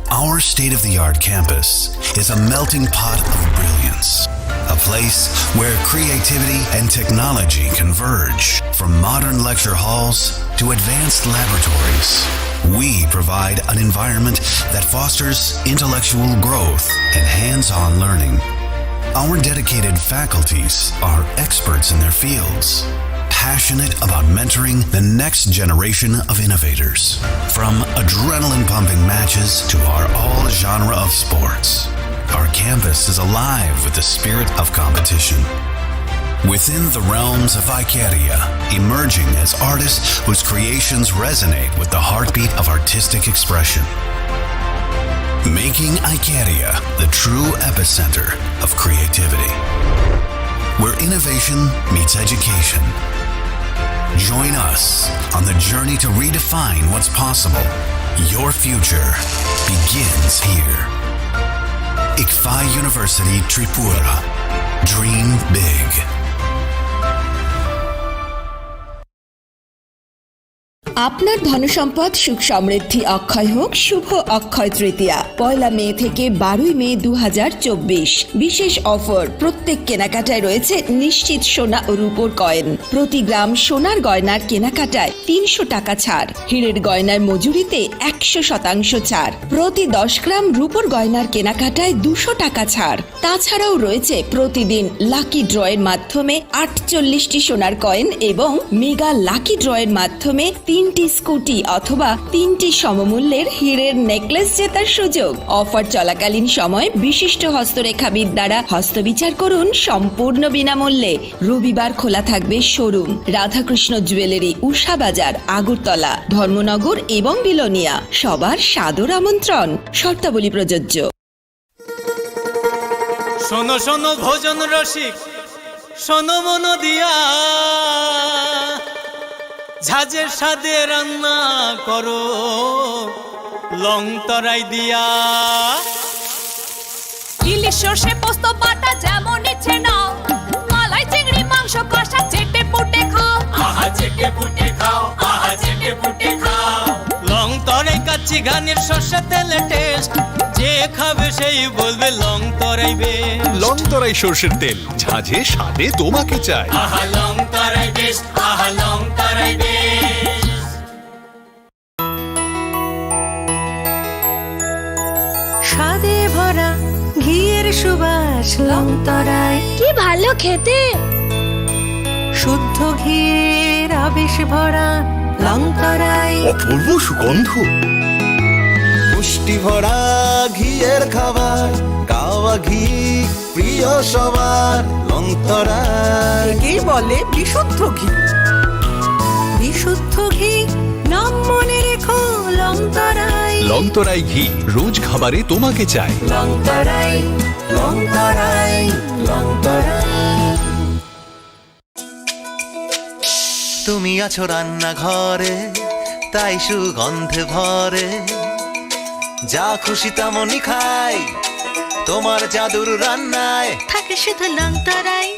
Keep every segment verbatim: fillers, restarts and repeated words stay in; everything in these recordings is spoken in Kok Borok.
Our state of the art campus is a melting pot of brilliance, a place where creativity and technology converge. From modern lecture halls to advanced laboratories, we provide an environment that fosters intellectual growth and hands on learning. Our dedicated faculties are experts in their fields, passionate about mentoring the next generation of innovators. From adrenaline pumping matches to our all genre of sports, our campus is alive with the spirit of competition. Within the realms of Icaria, emerging as artists whose creations resonate with the heartbeat of artistic expression. Making Icaria the true epicenter of creativity, where innovation meets education. Join us on the journey to redefine what's possible. Your future begins here. ICFAI University Tripura. Dream big. আপনার ধনসম্পদ সুখ সমৃদ্ধি অক্ষয় হোক শুভ অক্ষয় তৃতীয়া। পয়লা মে থেকে বারোই মে দু হাজার চব্বিশ। বিশেষ অফার, প্রত্যেক কেনাকাটায় রয়েছে নিশ্চিত সোনা ও রূপোর কয়েন। প্রতি গ্রাম সোনার গয়নার কেনাকাটায় তিনশো টাকা ছাড়। হীরের গয়নার মজুরিতে একশো শতাংশ ছাড়। প্রতি দশ গ্রাম রূপোর গয়নার কেনাকাটায় দুশো টাকা ছাড়। তাছাড়াও রয়েছে প্রতিদিন লাকি ড্রয়ের মাধ্যমে আটচল্লিশটি সোনার কয়েন এবং মেগা লাকি ড্রয়ের মাধ্যমে তিনটি স্কুটি অথবা তিনটি সমমূল্যের হীরের নেকলেস জেতার সুযোগ। অফার চলাকালীন সময় বিশিষ্ট হস্তরেখাবিদ দ্বারা হস্তবিচার করুন সম্পূর্ণ বিনামূল্যে। রবিবার খোলা থাকবে শোরুম। রাধাকৃষ্ণ জুয়েলারি, উষা বাজার, আগরতলা, ধর্মনগর এবং বিলোনিয়া। সবার সাদর আমন্ত্রণ। শর্তাবলী প্রযোজ্য। শোনো শোনো ভোজন রসিক, শোনো মন দিয়া, ঝাঁঝে স্বাদে রান্না করো লং তরাই দিয়া। ইলিশ সর্ষে পোস্ত বাটা যেমন ইচ্ছে নাও, মালাই চিংড়ি মাংস কষা চেটে পুটে খাও। আহা চেটে পুটে খাও, আহা চেটে পুটে খাও। লং তরাই কাচ্চি ঘানির সর্ষে তেলে টেস্ট, যে খাবে সেই বলবে লং তরাই বেশ। লং তরাই সর্ষের তেল, ঝাঁঝে স্বাদে তোমাকে চাই। আহা লং তরাই বেশ, আহা লং তরাই বেশ। স্বাদে ভরা ঘিয়ের সুবাস লং তরাই। কি ভালো খেতে! শুদ্ধ ঘিয়ের আবেশ ভরা লং তরাই। অপূর্ব সুগন্ধ। পুষ্টি ভরা ঘিয়ের খাবার, গাওয়া ঘি প্রিয় সবার লং তরাই। একেই বলে বিশুদ্ধ ঘি। বিশুদ্ধ ঘি, নাম মনে রেখো লং তরাই। লং তরাই ঘি, রোজ খাবারে তোমাকে চাই। লং তরাই, লং তরাই, লং তরাই। তুমি আছো রান্নাঘরে, তাই সুগন্ধে ভরে। যা খুশি তেমনই খাই, তোমার জাদুর রান্নায়। থাকে শুধু লং তরাই,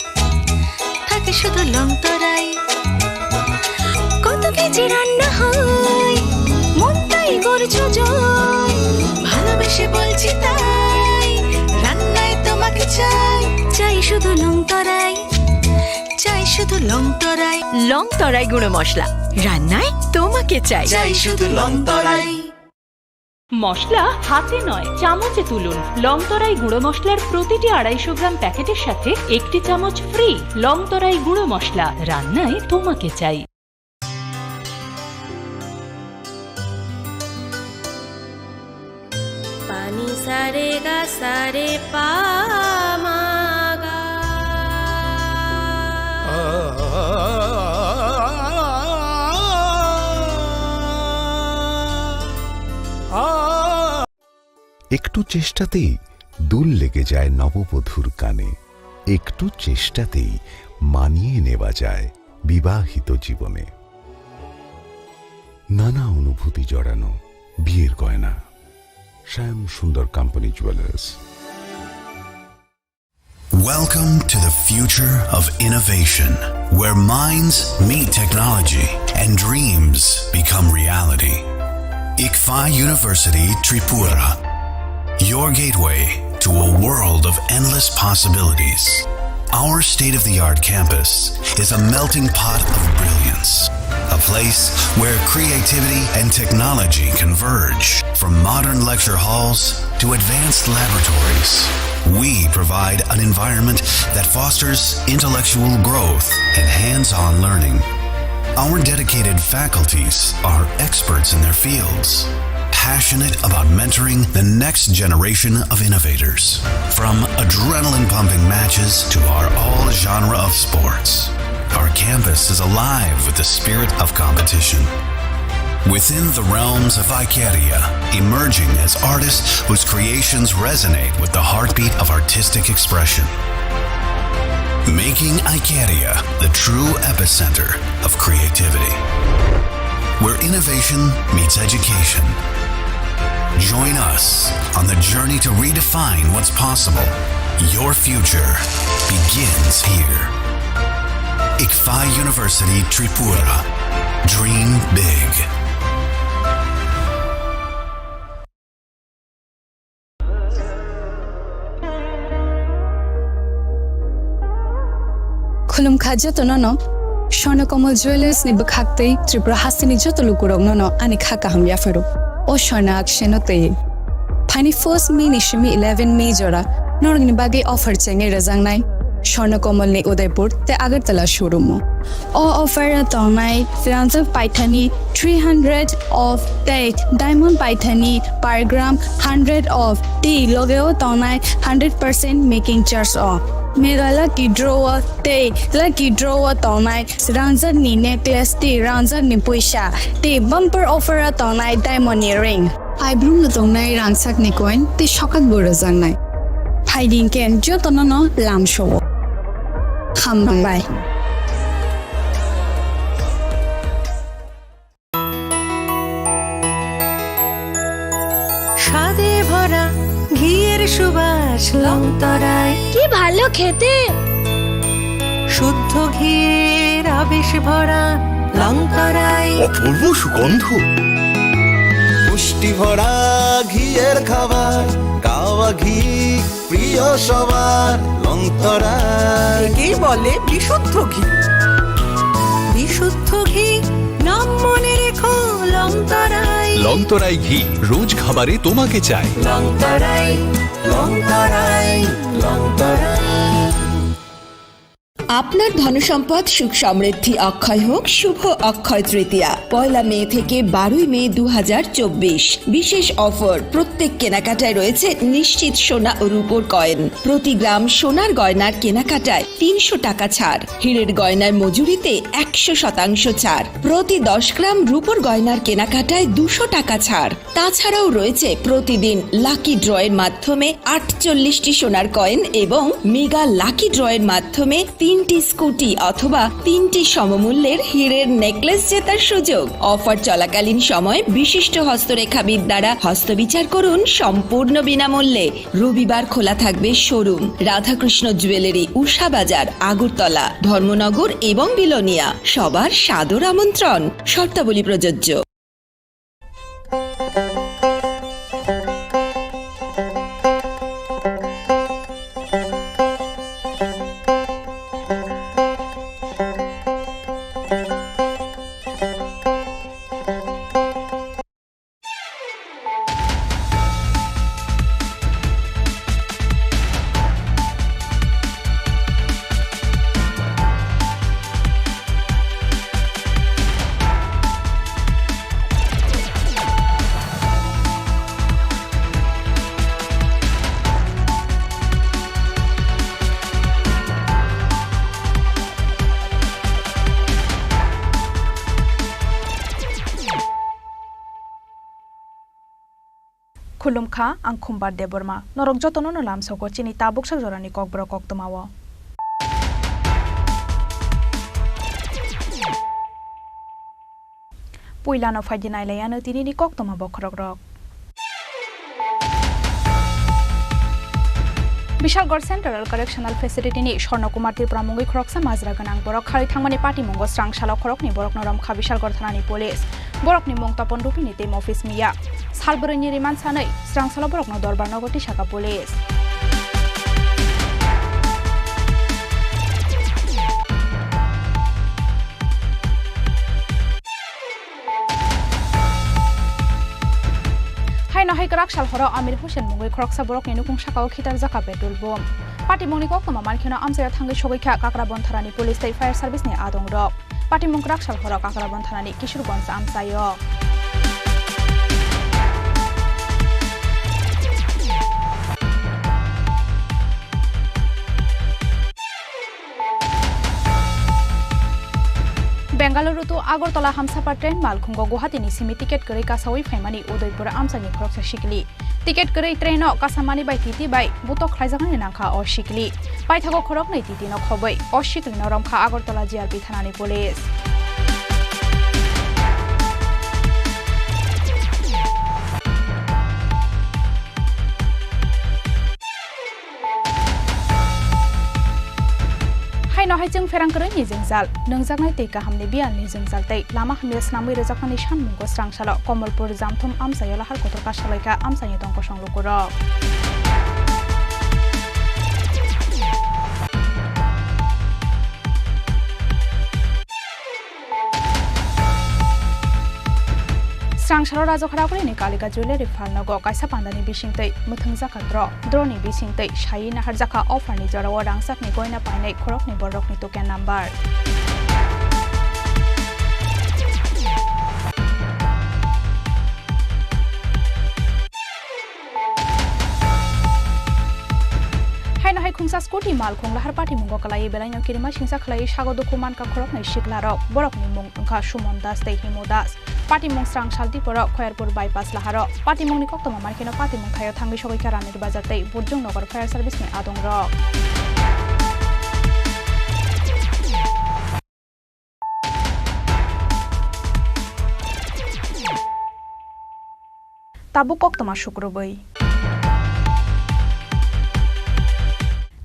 থাকে শুধু লং তরাই। কত কেজি রান্না হয়, মনটাই করছো জয়। ভালোবেসে বলছি তাই, রান্নায় তোমাকে চাই। চাই শুধু লং তরাই, চাই শুধু লং তরাই। লং তরাই গুঁড়ো মশলা, রান্নায় তোমাকে চাই। চাই শুধু লং তরাই। মশলা হাতে নয়, চামচে তুলুন। লং তরাই গুঁড়ো মশলার প্রতিটি আড়াইশো গ্রাম প্যাকেটের সাথে একটি চামচ ফ্রি। লং তরাই গুঁড়ো মশলা, রান্নায় তোমাকে চাই। Pani sa re ga sa re pa ma ga. একটু চেষ্টাতেই দুল লেগে যায় নববধূর কানে। একটু চেষ্টাতেই মানিয়ে নেওয়া যায় বিবাহিত জীবনে। নানা অনুভূতি জড়ানো বিয়ের গয়না। শ্যাম সুন্দর company jewellers. Welcome to the future of innovation, where minds meet technology and dreams become reality. ICFAI University Tripura, Your gateway to a world of endless possibilities. Our state of the art campus is a melting pot of brilliance, a place where creativity and technology converge. From modern lecture halls to advanced laboratories, we provide an environment that fosters intellectual growth and hands on learning. Our dedicated faculties are experts in their fields, passionate about mentoring the next generation of innovators. From adrenaline pumping matches to our all genre of sports, our campus is alive with the spirit of competition. Within the realms of Icaria, emerging as artists whose creations resonate with the heartbeat of artistic expression. Making Icaria the true epicenter of creativity, where innovation meets education. Join us on the journey to redefine what's possible. Your future begins here. Ikfa University Tripura. Dream big. Khulumkha jotono no, Swarna Kamal Jewellers ni bwkhak tei Tripura hasteni joto lukurokno no ani kha kaham yapharo. O Swarna Akshe no tei. Phaini first May ni simi eleven May jora norokni bagwi offer chengwi rwjaknai Swarna Kamal ni Udaipur tei Agartala showroom o. O offer o tongnai rangjak paithani three hundred off tei diamond paithani per gram hundred off tei loge o tongnai hundred percent making charge o. Mega lucky draw o tei lucky draw o tongnai rangjak ni necklace tei rangjak ni puisa tei bumper offer o tongnai diamond ni ring. Phaibrum no tongnai rangchak ni coin tei sokak bo rwjaknai. Phaidi hwnkhe jotono no lamsao. Hambai. স্বাদে ভরা ঘিয়ের সুবাস লংতরায়। কি ভালো খেতে। শুদ্ধ ঘিয়ের আবেশ ভরা লংতরায়। অপূর্ব সুগন্ধ। পুষ্টি ভরা ঘিয়ের খাবার, গাওয়া ঘি প্রিয় সবার, লংতরায়। একেই বলে বিশুদ্ধ ঘি। বিশুদ্ধ ঘি, নাম মনে রেখো লংতরায়। লংতরায় ঘি, রোজ খাবারে তোমাকে চাই। লংতরায়, লংতরায়, লংতরায়। আপনার ধনসম্পদ সুখ সমৃদ্ধি অক্ষয় হোক শুভ অক্ষয় তৃতীয়া, পয়লা মে থেকে বারোই মে দু হাজার চব্বিশ। বিশেষ অফার, প্রত্যেক কেনাকাটায় রয়েছে নিশ্চিত সোনা ও রূপোর কয়েন। প্রতি গ্রাম সোনার গয়নার কেনাকাটায় তিনশো টাকা ছাড়, হীরের গয়নার মজুরিতে একশো শতাংশ ছাড়, প্রতি দশ গ্রাম রূপোর গয়নার কেনাকাটায় দুশো টাকা ছাড়। তাছাড়াও রয়েছে প্রতিদিন লাকি ড্রয়ের মাধ্যমে আটচল্লিশটি সোনার কয়েন এবং মেগা লাকি ড্রয়ের মাধ্যমে তিনটি স্কুটি অথবা তিনটি সমমূল্যের হীরের নেকলেস জেতার সুযোগ। অফার চলাকালীন সময় বিশিষ্ট হস্তরেখাবিদ দ্বারা হস্তবিচার করুন সম্পূর্ণ বিনামূল্যে। রবিবার খোলা থাকবে শোরুম। রাধাকৃষ্ণ জুয়েলারি, উষা বাজার, আগরতলা, ধর্মনগর এবং বিলোনিয়া। সবার সাদর আমন্ত্রণ। শর্তাবলী প্রযোজ্য। Khulumkha, ang Khumbar Debbarma. Norok jotono no lamsogo chini tabuksa jorani kokborok koktwmao. Puilano phaidi nailaiano tinini koktwma bokhorokrok. Bishalgarh Central Correctional Facility ni Swarna Kumar Tripura mungwi khoroksa majra gwnang borok kharwi thangmani patimungo srang salo khoroknwi borokno romkha Bishalgarh thanani police. Borokni mung Topon Rupini tei Mofis Miya. Salbrwini remand sanwi srangsalo borokno Dorbar nogo tisaka police. Haino hai kwrak sal horo Amir Hussain mungwi khoroksa borokni nukung sakao khitarjakha petrol bomb. Patimungni koktwma mankheno amchaio thangwi sogwi kha Kakrabon thanani police tei fire service ni adongrok. Patimung kwrak sal horo Kakrabon thanani Kishorganj amchaio. Bengaluru to Agartala Hamsapar train malkhungo Guwahati ni simi ticket kwrwi kasawi phaimani Udaipur amchaini khoroksa sikli. Ticket kwrwi train o kasamani bai titi bai butok khlaijaknani nangkha o sikli. Paithago khoroknwi titi no khobwi o sikli no romkha Agartala G R P thanani police. Haino hai chwng pherang kwrwini jwngjal, nwngjaknai tei kahamni biyalni jwngjal tei lama hamya snamwi rwjakmani sanmungo srangsalo Komolpur Jamthum amchaio lahar kotor kasalaikha amchaini tong kosong lukurok. Srangsalo Rajakhara Agurini Kalika Jewellery Phalnogo kaisa pandani bisingtwi mwthwngjakha draw. Draw ni bisingtwi sawi naharjakha offer ni jorao rangchakni goina painai khoroknwi borokni token number. Haino hai khungsa scooty malkhung lahar patimungo kwlaiwi belaino kirima singsa khlaiwi sago dukhu mankha khoroknwi siklarok. Borokni mung wngkha Suman Das tei Himu Das. Patimung srangsal tiporo Khoyarpur bypass laharo. Patimungni koktwma mankheno patimung thaio thangwi sogwi kha Ranir Bazar tei Burjung Nagar fire service ni adongrok. Tabuk koktwma sukrubwi.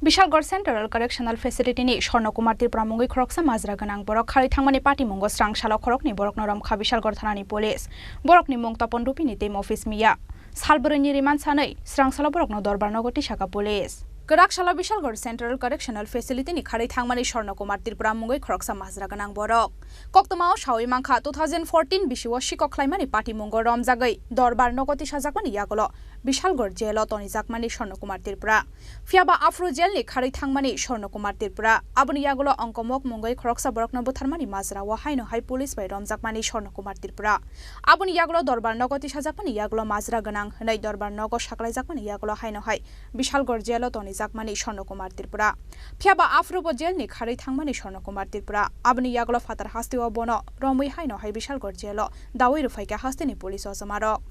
Bishalgarh Central Correctional Facility ni Swarno Kumar Tripura mungwi khoroksa majra gwnang borok kharwi thangmani patimungo srangsalo khoroknwi borokno romkha Bishalgarh thanani police. Borokni mung Topon Rupini tei Mofis Miya. Salbrwini remand sanwi srangsalo borokno Dorbar nogo tisaka police. Kwrak salo Bishalgarh Central Correctional Facility ni kharwi thangmani Swarno Kumar Tripura mungwi khoroksa majra gwnang borok. Koktwmao sawi mankha, two thousand fourteen bisio sikok khlaimani patimungo romjagwi Dorbar nogo tisajakmani yagulo Bishalgarh jail o tonijakmani Swarno Kumar Tripura. Phiyaba aphuru jail ni kharwi thangmani Swarno Kumar Tripura. Aboni yagulo ongkomok mungwi khoroksa borokno butharmani majrao haino hai police bai romjakmani Swarno Kumar Tripura. Aboni yagulo Dorbar nogo tisajakmani yagulo majra gwnang hwnwi Dorbar nogo saklaijakmani yagulo haino hai Bishalgarh jail o tonijakmani Swarno Kumar Tripura. Phiyaba aphuru bo jail ni kharwi thangmani Swarno Kumar Tripura. Aboni yagulo phatar hasteo bono romwi haino hai Bishalgarh jail o dawi rwphaikha hasteni police o chomarok.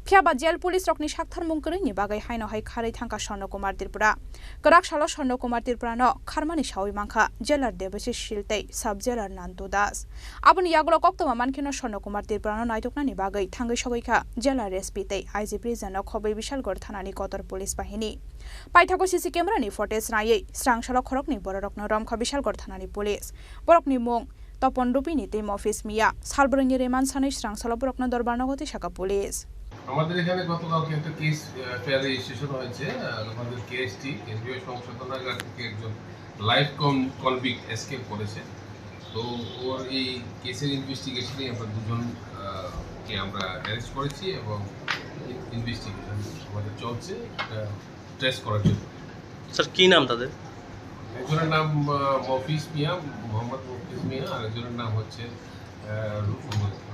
Phiyaba jail police rokni saktharmung kwrwini bagwi haino hai kharwi thangkha Swarno Kumar Tripura. Kwrak salo Swarno Kumar Tripurano kharmani sawi mankha jailer Debashish Sil tei sub jailer Nantu Das. Aboni yagulo koktwma mankheno Swarno Kumar Tripurano naituknani bagwi thangwi sogwi kha jailer S P tei I G prison o khobwi Bishalgarh thanani kotor police bahini. Paithago C C camera ni footage naiwi srangsalo khoroknwi bororokno romkha Bishalgarh thanani police. Borokni mung Topon Rupini tei Mofis Miya. Salbrwini remand sanwi srangsalo borokno Dorbar nogo tisaka police. আমাদের এখানে গতকালকে একটা case FIR registration হয়েছে। আহ, আমাদের কেএসটি, কেন্দ্রীয় সংশোধনাগার থেকে একজন লাইফ কনভিক্ট এসকেপ করেছে। তো ওর এই কেসের ইনভেস্টিগেশনে আমরা দুজন আহ, কে আমরা অ্যারেস্ট করেছি এবং ইনভেস্টিগেশন আমাদের চলছে এটা ট্রেস করার জন্য। স্যার, কি নাম তাদের? একজনের নাম আহ, মফিজ মিয়া, মোহাম্মদ মফিজ মিয়া, আর একজনের নাম হচ্ছে আহ, রূপ,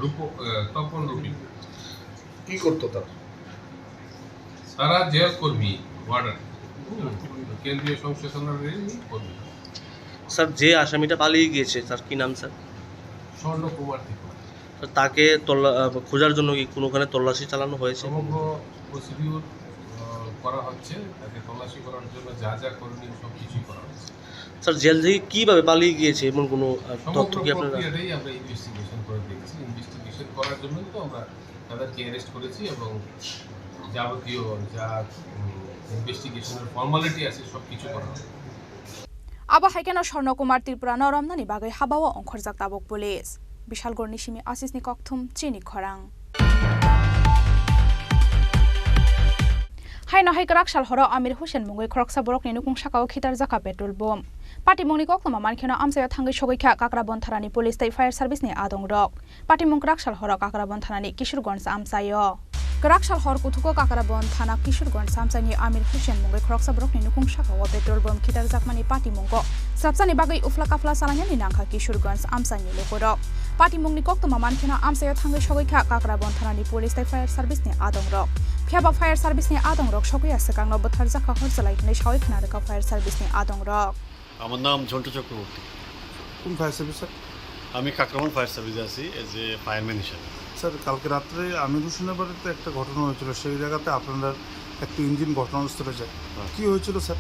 রূপ, আহ, তপন রবি। কি করতো তারা? তারা জেল কর্মী, ওয়ার্ডার। হুম, কেন্দ্রীয় সংশোধনাগারের কর্মী। স্যার, যে আসামিটা পালিয়ে গিয়েছে, তার কি নাম, স্যার? স্বর্ণ কুমার ত্রিপুরা। স্যার, তাকে তল্লা-, আহ, খোঁজার জন্য কি কোনোখানে তল্লাশি চালানো হয়েছে? সমগ্র প্রসিডিউর, আহ, করা হচ্ছে। তাকে তল্লাশি করার জন্য যা যা করণীয়, সব কিছুই করা হচ্ছে। স্যার, জেল থেকে কিভাবে পালিয়ে গিয়েছে, এমন কোনো, আহ, সমগ্র তথ্য কি আপনারা? প্রক্রিয়াটাই আমরা ইনভেস্টিগেশন করে দেখছি। ইনভেস্টিগেশন করার জন্যই তো আমরা তাদেরকে অ্যারেস্ট করেছি এবং যাবতীয় যা, উম, ইনভেস্টিগেশনের ফর্মালিটি আছে, সব কিছু করা হবে। Abo hai kheno Swarno Kumar Tripurano romnani bagwi habao ongkhorjak tabuk police. Bishalgarhni simi Asisni kokthum chini khorang. Haino hai kwrak sal horo Amir Hussain mungwi khoroksa borokni nukung sakao khitarjakha petrol bomb. Patimungni koktwma mankheno amchaio thangwi sogwi kha Kakrabon thanani police tei fire service ni adongrok. Patimung kwrak sal horo Kakrabon thanani Kishorganj amchaio. Kwrak sal hor kuthugo Kakrabon thana Kishorganj amchaini Amir Hussain mungwi khoroksa borokni nukung sakao petrol bomb khitarjakmani patimungo swrapsani bagwi ufla kafla chalainani nangkha Kishorganj amchaini lukurok. Patimungni koktwma mankheno amchaio thangwi sogwi kha Kakrabon thanani police tei fire service ni adongrok. Phiyaba fire service ni adongrok sogwi ya swkangno bwtharjakha horjalai hwnwi sawi khna rwkha fire service ni adongrok. আমার নাম ঝন্টু চক্রবর্তী। কোন fire service, sir? আমি কাকরাবন ফায়ার সার্ভিসে আছি, as a fireman হিসেবে। স্যার, কালকে রাত্রে আমির হোসেনের বাড়িতে একটা ঘটনা হয়েছিল, সেই জায়গাতে আপনারা একটি ইঞ্জিন ঘটনাস্থলে যায়। হ্যাঁ। কি হয়েছিল, স্যার?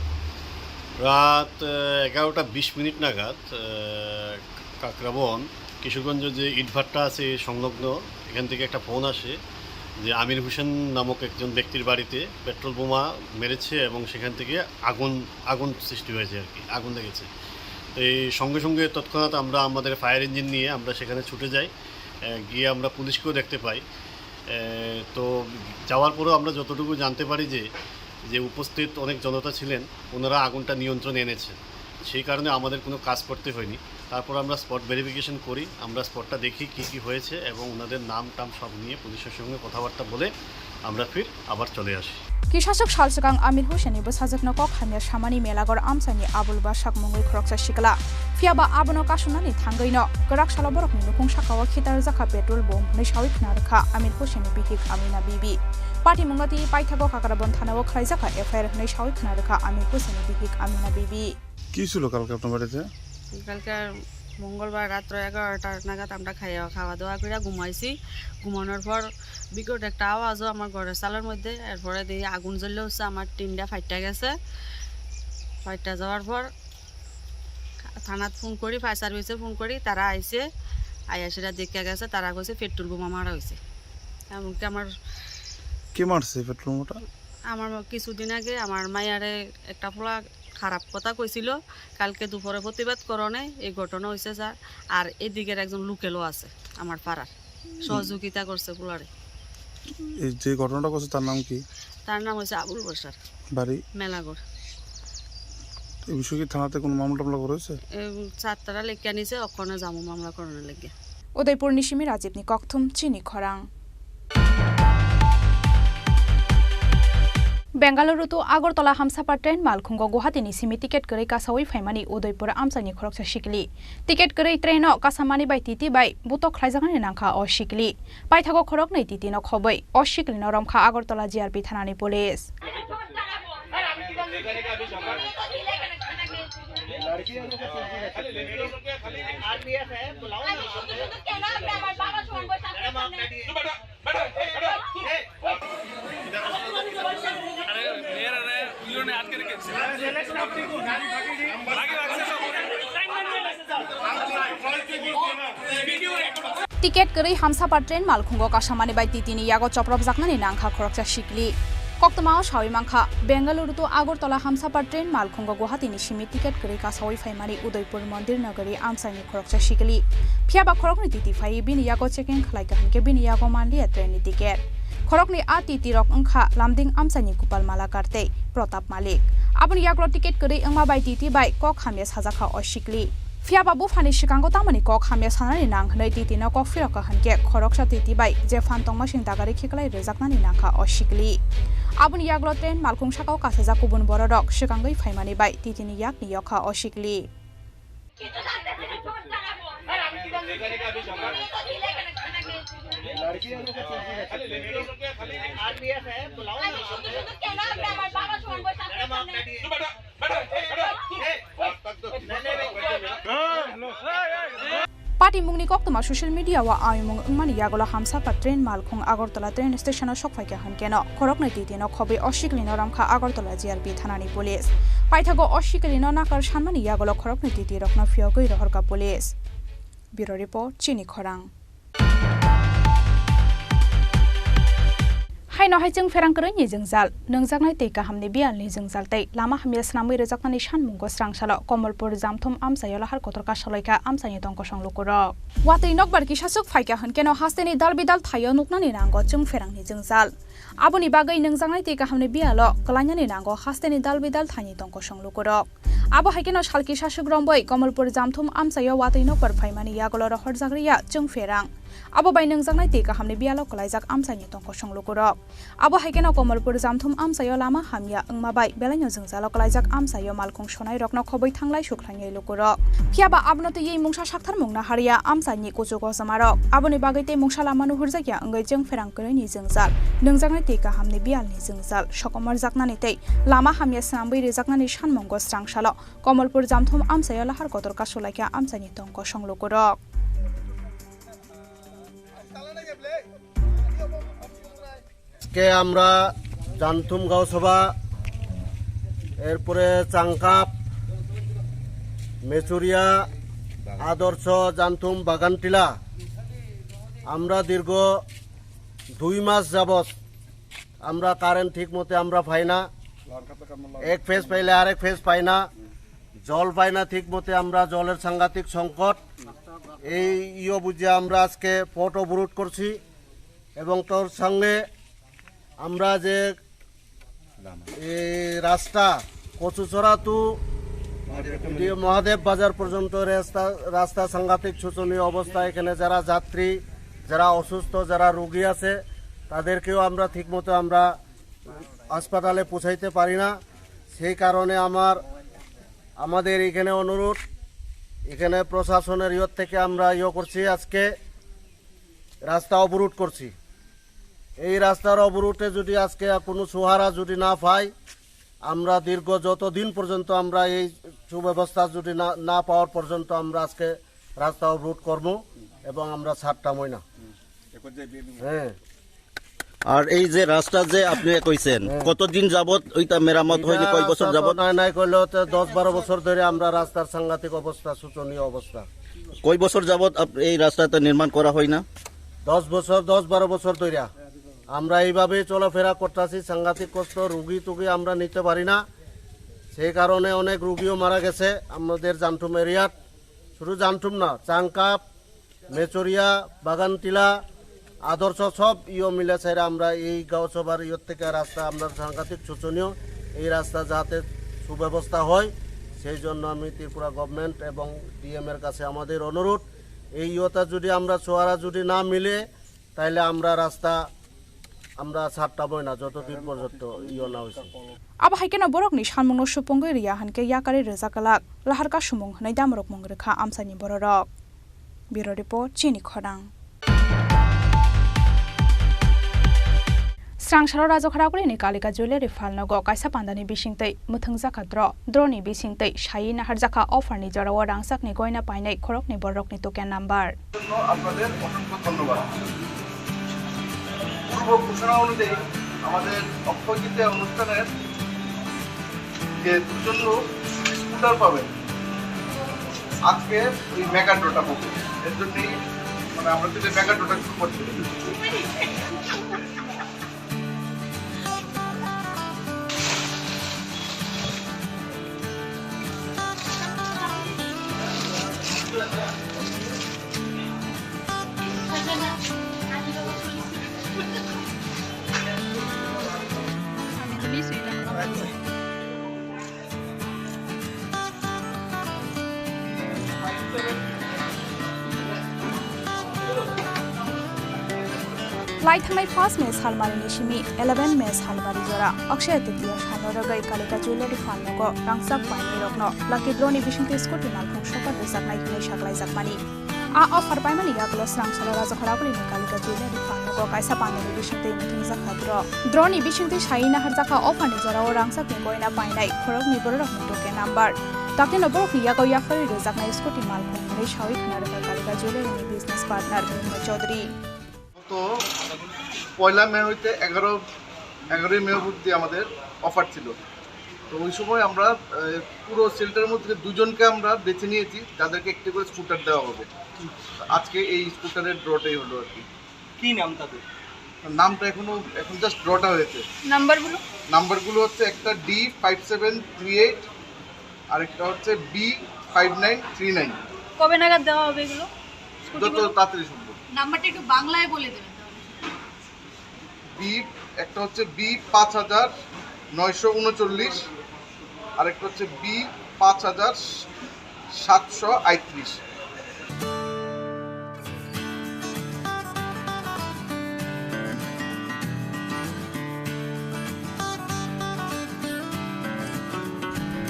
রাত, আহ, এগারোটা বিশ মিনিট নাগাদ, আহ, কাকরাবন কিশোরগঞ্জ যে ইটভাটা আছে সংলগ্ন, এখান থেকে একটা ফোন আসে যে আমির হোসেন নামক একজন ব্যক্তির বাড়িতে পেট্রোল বোমা মেরেছে এবং সেখান থেকে আগুন, আগুন সৃষ্টি হয়েছে আর কি, আগুন লেগেছে। তো এই সঙ্গে সঙ্গে তৎক্ষণাৎ আমরা আমাদের ফায়ার ইঞ্জিন নিয়ে আমরা সেখানে ছুটে যাই। আহ, গিয়ে আমরা পুলিশকেও দেখতে পাই। আহ, তো যাওয়ার পরেও আমরা যতটুকু জানতে পারি যে, যে উপস্থিত অনেক জনতা ছিলেন, ওনারা আগুনটা নিয়ন্ত্রণে এনেছেন। সেই কারণে আমাদের কোনো কাজ করতে হয়নি। তারপর আমরা স্পট ভেরিফিকেশন করি, আমরা স্পটটা দেখি কি কি হয়েছে এবং ওনাদের নাম টাম সব নিয়ে পুলিশের সঙ্গে কথাবার্তা বলে আমরা ফির আবার চলে আসি। Kisaswk sal swkang Amir Hussainni bwsajwkno kok hamya samani Melagor amchaini Abul Basak mungwi khoroksa sikla. Phiyaba abono kasumnani thangwino kwrak salo borokni nukung sakao khitarjakha petrol bomb hwnwi sawi khna rwkha Amir Hussainni bihik Amina Bibi. Patimungno twi paithago Kakrabon thanao khwlaijakha F I R hwnwi sawi khna rwkha Amir Hussainni bihik Amina Bibi. কি ছিল কালকে আপনার বাড়িতে? কালকে মঙ্গলবার রাত্র এগারোটা নাগাদ আমরা খাইয়া, খাওয়া দাওয়া করে ঘুমাইছি। ঘুমানোর পর বিকট একটা আওয়াজও আমার ঘরের চালের মধ্যে, এরপরে দেখি আগুন জ্বললে হচ্ছে আমার টিনটা ফাইটটা গেছে। ফাইটটা যাওয়ার পর থানাত ফোন করি, ফায়ার সার্ভিসে ফোন করি, তারা আইছে, আইয়া সেটা দেখে গেছে, তারা কইছে পেট্রোল বোমা মারা হয়েছে। এমনকি আমার কে মারছে পেট্রোল বোমাটা? আমার কিছুদিন আগে আমার মায়ারে একটা পোলা খারাপ কথা কইছিল, কালকে দুপুরে প্রতিবাদ করণে এই ঘটনা হয়েছে স্যার। আর এদিকের একজন লোকালও আছে আমার পাড়ার, সহযোগিতা করছে পোলারে। এই যে ঘটনাটা করছে তার নাম কি? তার নাম হচ্ছে আবুল বশর। বাড়ি? মেলাগড়। এই বিষয়ে কি থানাতে কোনো মামলা টামলা করা হয়েছে? ছাত্ররা লেখিয়া নিছে, অক্ষণে যাবো মামলা করানোর লেগে। Udaipurni simi Rajibni kokthum chini khorang. Bengaluru to Agartala Hamsapar train malkhungo Guwahati ni simi ticket kwrwi kasawi phaimani Udaipur amchaini khoroksa sikli. Ticket kwrwi train o kasamani bai titi bai butok khlaijaknani nangkha o sikli. Paithago khoroknwi titi no khobwi o sikli no romkha Agartala G R P thanani police. Ticket kwrwi Hamsapar train malkhungo kasamani bai titi ni yago chopropjaknani nangkha khoroksa sikli. Koktwmao sawi mankha, Bengaluru to Agartala Hamsapar train malkhungo Guwahati ni simi ticket kwrwi kasawi phaimani Udaipur Mondir Nagari amchaini khoroksa sikli. Phiyaba khoroknwi titi phaiwi bini yago checking khlai kaham khe bini yago manliya train ni ticket. Khoroknwi a titi rok wngkha Lumding amchaini Gopal Malakar tei Pratap Malik. Aboni yagulo ticket kwrwi wngma bai titi bai kok hamya sajakha o sikli. Phiyaba buphani swkango tamoni kok hamya sanani nang hwnwi titi no kok phirokha hwnkhe khoroksa titi bai je phan tongmasing dagari khiklai rwjaknani nangkha o sikli. Aboni yagulo train malkhung sakao kasajak kubun bororok swkangwi phaimani bai titi ni yakni yokha o sikli. Patimungni koktwma social media o ayumung wngmani yagulo Hamsapar train malkhung Agartala train station o sokphaikha hwnkhe no khoroknwi titi no khobwi o sikli no romkha Agartala G R P thanani police. Paithago o sikli no nakar sanmani yagulo khoroknwi titi rokno phiyogwi rohorkha police. Bureau Report, Chini Khorang. Haino hai chwng pherang kwrwini jwngjal, nwngjaknai twi kahamni biyalni jwngjal tei lama hamya swnamwi rwjaknani sanmungo srangsalo Komolpur Jamthum amchaio lahar kotor kasolaikha amchaini tong kosong lukurok. Watwi nokbar kisa swk phaikha hwnkeno hasteni dal bidal thaio nuknani nango chwng pherangni jwngjal. Aboni bagwi nwngjaknai twi kahamni biyalo kwlainani nango hasteni dal bidal thaini tong kosong lukurok. Abo hai kheno sal kisa swk romwi Komolpur Jamthum amchaio watwi nokbar phaimani yagulo rohorjak riya chwng pherang. Abo bai nwngjaknai twi kahamni biyalo kwlaijak amchaini tong kosong lukurok. Abo hai kheno Komolpur Jamthum amchaio lama hamya wngma bai belaino jwngjalo kwlaijak amchaio malkhung sonairokno khobwi thanglai sukhlainai lukurok. Phiya ba abono twiwi mungsa saktharmung naharya amchaini kuchugo somarok. Aboni bagwi tei mungsa lama nuhurjakya wngwi chwng pherang kwrwini jwngjal, nwngjaknai twi kahamni biyalni jwngjal, sokomorjaknani tei lama hamya swnamwi rwjaknani sanmungo srangsalo Komolpur Jamthum amchaio lahar kotor kasulaikha amchaini tong kosong lukurok. আজকে আমরা জানথুম গাঁওসভা, এরপরে চাংকাপ, মেচুরিয়া, আদর্শ, জানথুম, বাগানটিলা, আমরা দীর্ঘ দুই মাস যাবত আমরা কারেন্ট ঠিক মতে আমরা পাই না। এক ফেজ পাইলে আরেক ফেজ পাই না, জল পাই না ঠিক মতে, আমরা জলের সাংঘাতিক সংকট। এই ইয়ে বুঝে আমরা আজকে পথ অবরোধ করছি এবং তার সঙ্গে আমরা যে এই রাস্তা কচুচড়া টু মহাদেব বাজার পর্যন্ত রাস্তা, রাস্তা সাংঘাতিক শোচনীয় অবস্থা। এখানে যারা যাত্রী, যারা অসুস্থ, যারা রোগী আছে, তাদেরকেও আমরা ঠিকমতো আমরা হাসপাতালে পৌঁছাইতে পারি না। সেই কারণে আমার, আমাদের এখানে অনুরোধ, এখানে প্রশাসনের ইয়ত থেকে আমরা ইয়ে করছি, আজকে রাস্তা অবরোধ করছি। এই রাস্তার অবরোধে যদি আজকে কোনো সুহারা যদি না পাই, আমরা দীর্ঘ যতদিন পর্যন্ত আমরা এই সুব্যবস্থা যদি না, না পাওয়ার পর্যন্ত আমরা আজকে রাস্তা অবরোধ করব এবং আমরা ছাড়তামই না। হ্যাঁ। আর এই যে রাস্তা যে আপনি কইছেন, কতদিন যাবত ওইটা মেরামত হয়নি? কয় বছর যাবত? নাই নাই করলেও তো দশ বারো বছর ধরে আমরা রাস্তার সাংঘাতিক অবস্থা, শোচনীয় অবস্থা। কয় বছর যাবত আপ- এই রাস্তাটা নির্মাণ করা হয় না? দশ বছর, দশ বারো বছর ধরে আমরা এইভাবেই চলাফেরা করতেছি। সাংঘাতিক কষ্ট, রুগী টুগী আমরা নিতে পারি না। সেই কারণে অনেক রুগীও মারা গেছে আমাদের জানথুম এরিয়াত। শুধু জানথুম না, চাংকাপ, মেচরিয়া, বাগানটিলা, আদর্শ সব ইয়ে মিলে স্যার আমরা এই গাঁও সভার ইয়ে থেকে রাস্তা আমরা সাংঘাতিক শোচনীয়। এই রাস্তা যাতে সুব্যবস্থা হয়, সেই জন্য আমি ত্রিপুরা গভর্নমেন্ট এবং ডিএম এর কাছে আমাদের অনুরোধ, এই ইয়েটা যদি আমরা সোয়ারা যদি না মিলে, তাহলে আমরা রাস্তা আমরা ছাড়তামই না যতদিন পর্যন্ত ইয়ে না হয়েছে। Abo hai kheno borokni sanmungno supungwi riya hinkhe yakarwi rwjak glak, lahar kasumung hwnwi damrok mung rwkha amchaini bororok. Bureau Report, Chini Khorang. Srangsalo Rajakharakulini Kalika Jewellery Phalnogo kaisa pandani bisingtwi mwthwngjakha draw. Draw ni bisingtwi saiwi naharjakha offer ni jorao rangchakni goina painai khoroknwi bororokni token number. জন্য আপনাদের অসংখ্য ধন্যবাদ। পূর্ব ঘোষণা অনুযায়ী আমাদের অক্ষয় তৃতীয়া অনুষ্ঠানের যে দুজন লোক স্কুটার পাবেন, আজকে ওই মেগা ড্রটা হবে। এর জন্যই মানে আমরা যদি মেগা ড্রটা শুরু করছি। Lai thangnai first May salmarini simi eleven May salmari jora Akshaya Tritiya salno rwgwi Kalika Jewellery Phalnogo rangchak painai rokno lucky draw ni bisingtwi scooty malkhung sopar rwjaknai hwnwi saklaijakmani. A offer paimani yagulo Srangsalo Rajakharakulini Kalika Jewellery Phalnogo kaisa pandani bisingtwi mwthwngjakha draw. Draw ni bisingtwi saiwi naharjakha offer ni jorao rangchakni goina painai khoroknwi bororokni token number. Dakti no borokni yago yapharwi rwjaknai scooty malkhung hwnwi sawi khna rwkha Kalika Jewellery ni business partner Mohimma Chaudhary. তো পয়লা মে হইতে এগারো এগারোই মে অবধি আমাদের অফার ছিল। তো ওই সময় আমরা আহ, পুরো সেলটার মধ্যে থেকে দুজনকে আমরা বেছে নিয়েছি, যাদেরকে একটি করে স্কুটার দেওয়া হবে। আজকে এই স্কুটারের ড্রটাই হলো আর কি। কি নাম তাদের? নামটা এখনো, এখন জাস্ট ড্রটা হয়েছে। নাম্বারগুলো? নাম্বারগুলো হচ্ছে একটা D five seven three eight আর একটা হচ্ছে B five nine three nine. কবে নাগাদ দেওয়া হবে এগুলো? যত স্কুটিগুলো? তাড়াতাড়ি সম্ভব। নাম্বারটা একটু বাংলায় বলে দেবেন তাহলে। বি, একটা হচ্ছে বি পাঁচ হাজার নয়শো উনচল্লিশ, আর একটা হচ্ছে বি পাঁচ হাজার সাতশো আটত্রিশ।